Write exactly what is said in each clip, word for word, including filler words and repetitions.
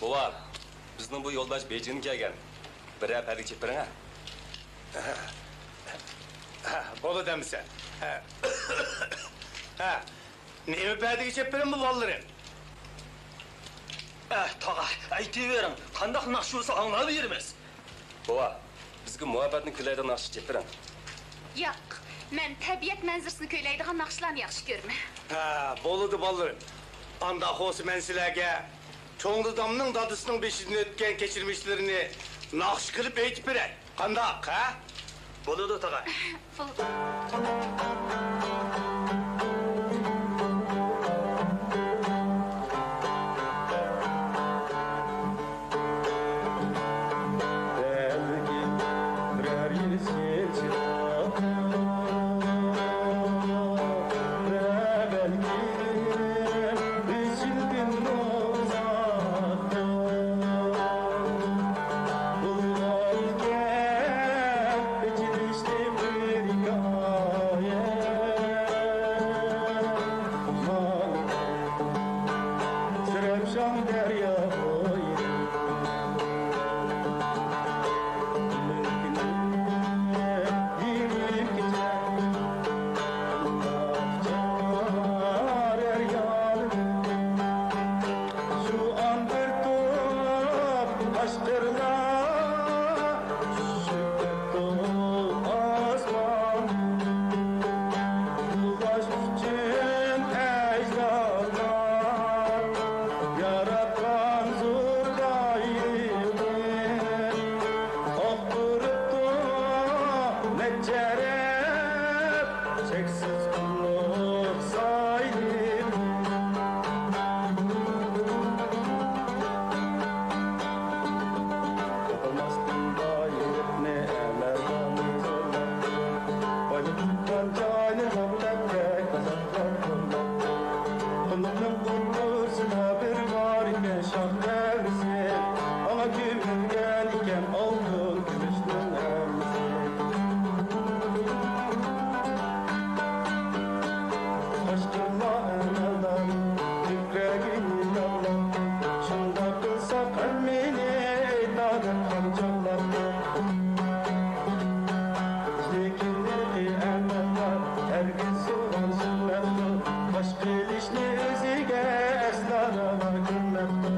بوۋا، بىزنىڭ بۇ يولداش بېيجىڭدىن كەلگەن. بىرەر پەدىگە چېپىپ بېرىڭە. ھە، بولىدۇ ئەمىسە. ھە. ھە. نېمە پەدىگە چېپىپ بېرىمەن بۇ بالىلىرىم؟ ئەھ، تاغا، ئېيتىۋېرىڭ، قانداق ناخشا بولسا ئاڭلاۋېرىمىز. بوۋا، بىزگە مۇھەببەتنى كۈيلەيدىغان ناخشا چېپىپ بېرىڭ. ياق، مەن تەبىئەت مەنزىرىسىنى كۈيلەيدىغان ناخشىلارنى ياخشى كۆرىمەن. ھە، بولىدۇ بالىلىرىم. ئانداق بولسا مەن سىلەرگە چوڭ دادامنىڭ دادىسىنىڭ بېشىدىن ئۆتكەن كەچۈرمىشلىرىنى ناخشا قىلىپ ئېيتىپ بېرەي. قانداق، ھە؟ بولىدۇ، تاغا. بولىدۇ. بەلكىم بىرەر يىل چىراغ، بەلكىم ئۈچ يىلدىن ئۇزاق. بولغانكەن ئېچىلىشلىق بىر ھېكايە. زەرەپشان دەريا بويى. يېرىم كېچە. شۇ ئان بىر توپ قەشقەرلەر چۈشۈپ كەتتى ئاسمان. ئۇلاش ئۈچۈن ئەجدادلار ياراتقان زور بايلىقنى ئاقتۇرۇپتۇ نەچچە ئەرەب. چەكسىز قۇللۇق سايلىدى. ئوقۇماستىن بايلىقنى ئەمەلدارنى زورلاپ، بايلىق تۇتقان جاينى مەكتەپتەك ئازابلاپ قوللاپتۇ. قۇللۇقنىڭ قۇتۇلسىلا بىر بار ئىكەن شاھ تەۋرىسى، ئاڭا كۆمۈلگەن ئىكەن ئالتۇن كۈمۈشنىڭ ھەممىسى. قەشقەرلەر ئەمەلدارنىڭ كۆكرەكىنى داغلاپ، شۇنداق قىلساق ھەممىنى ئېيتار دەپ خانچاقلاپتۇ. لېكىن ھېلىقى ئەمەلدار ھەرگىز سوئال سورىماپتۇ، باش قىلىشنى ئۆزىگە ئەسلا راۋا كۆرمەپتۇ.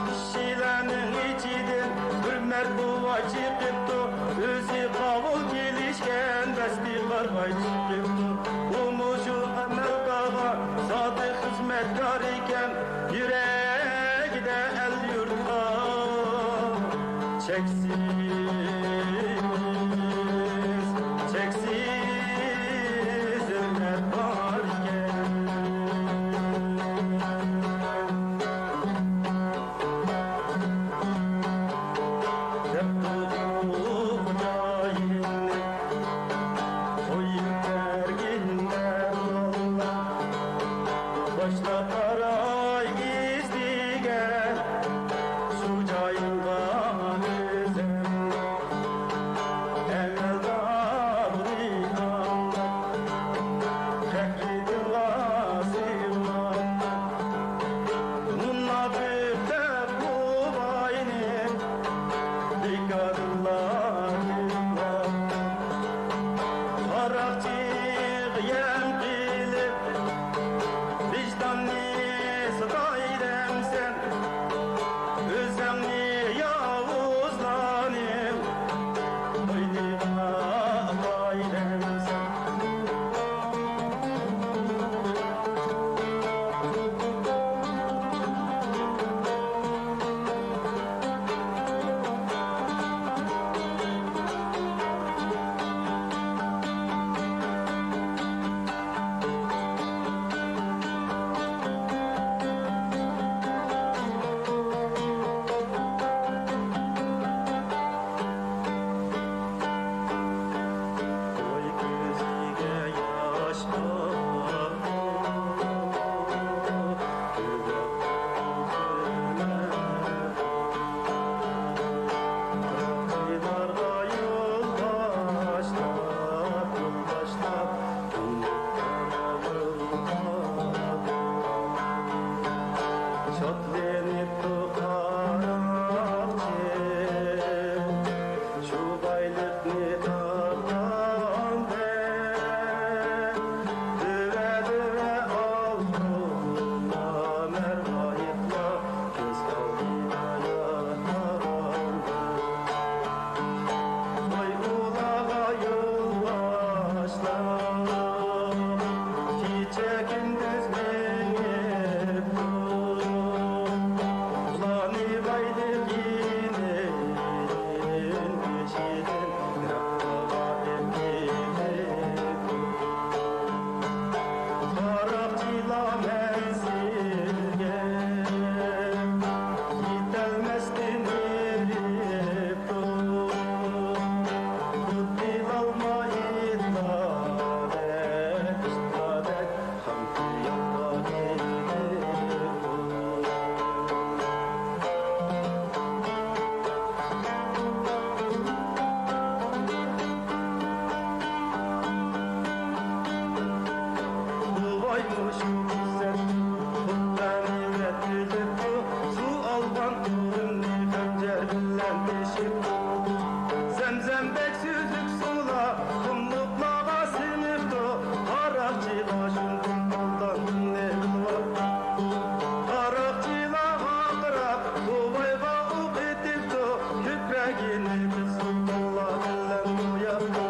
كىشىلەرنىڭ ئىچىدىن بىر مەرد بوۋاي چىقىپتۇ، ئۆزى قاۋۇل كېلىشكەن بەستى قارىغاي چىقىپتۇ. ئۇمۇ شۇ ئەمەلدارغا سادىق خىزمەتكار ئىكەن، يۈرەكىدە ئەل-يۇرتقا چەكسىز، چەكسىز ھۆرمەت باركەن. دەپتۇ ئۇ خوجايىننى قويۇپ بەرگىن دەپ، باشلاپ قاراي ئىزدىگەن شۇ جايىڭغا ئۆزۈڭ. ئاتلىنىپتۇ قاراقچى، شۇ بايلىقنى تاپقاندەك، دۈۋە-دۈۋە ئالتۇنلار، مەرۋايىتلار كۆز ئالدىدا ياتقاندا. ۋاي ئۇلارغا يول باشلاپ، كېچە-كۈندۈز مېڭىپتۇ. ئۇلارنى بايلىق يېنىدىن، بېشىدىن رەببىغا ئېلىپ كېلىپتۇ. قاراقچىلار مەنزىلگە يېتەلمەستىن ھېرىپ، خۇددى لالما ئىتلاردەك، ئىتلاردەك خام خىيالغا كېلىپ. بوۋاي مۇشۇ پۇرسەت غەنىيمەت بىلىپتۇ، سۇ ئالغان ئورۇننى خەنجەر بىلەن تېشىپتۇ. زەمزەمدەك سۈزۈك سۇلار قۇملۇقلارغا سىڭىپتۇ، قاراقچىلار شۇنداق قىلغانلىقىنى بىلىۋاپتۇ. قاراقچىلار ۋارقىراپ بوۋايغا ئوق ئېتىپتۇ، كۆكرىكىنى قىز سۇلتانلار بىلەن بوياپتۇ.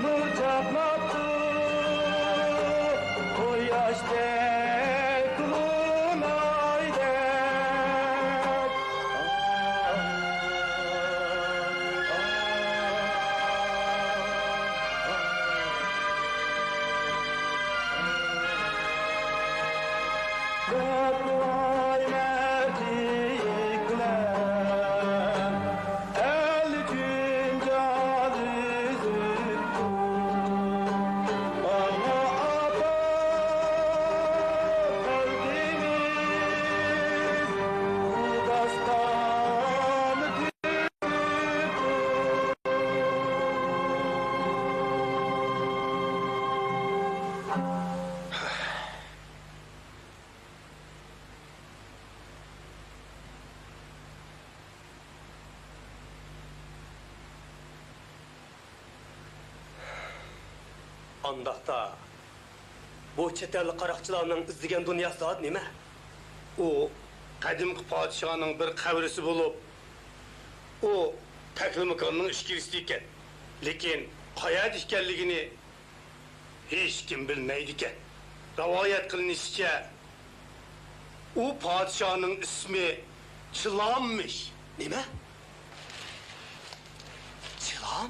نۇر چاقناپتۇ قۇياشتەك، لۇنايدەك. ئەل ئۈچۈن جان ئۈزۈپتۇ، ئاڭا ئاتا قەلبىمىز بۇ داستاننى تۈگۈپتۇ. ئانداقتا، بۇ چەت ئەللىك قاراقچىلارنىڭ ئىزدىگەن دۇنياسى زادى نېمە؟ ئۇ قەدىمكى پادىشاھنىڭ بىر قەبرىسى بولۇپ، ئۇ تەكلىماكاننىڭ ئىچكىرىسىدە ئىكەن. لېكىن قەيەردە ئىكەنلىكىنى ھېچكىم بىلمەيدىكەن. رىۋايەت قىلىنىشىچە، ئۇ پادىشاھنىڭ ئىسمى چىلانمىش. نېمە؟ چىلان؟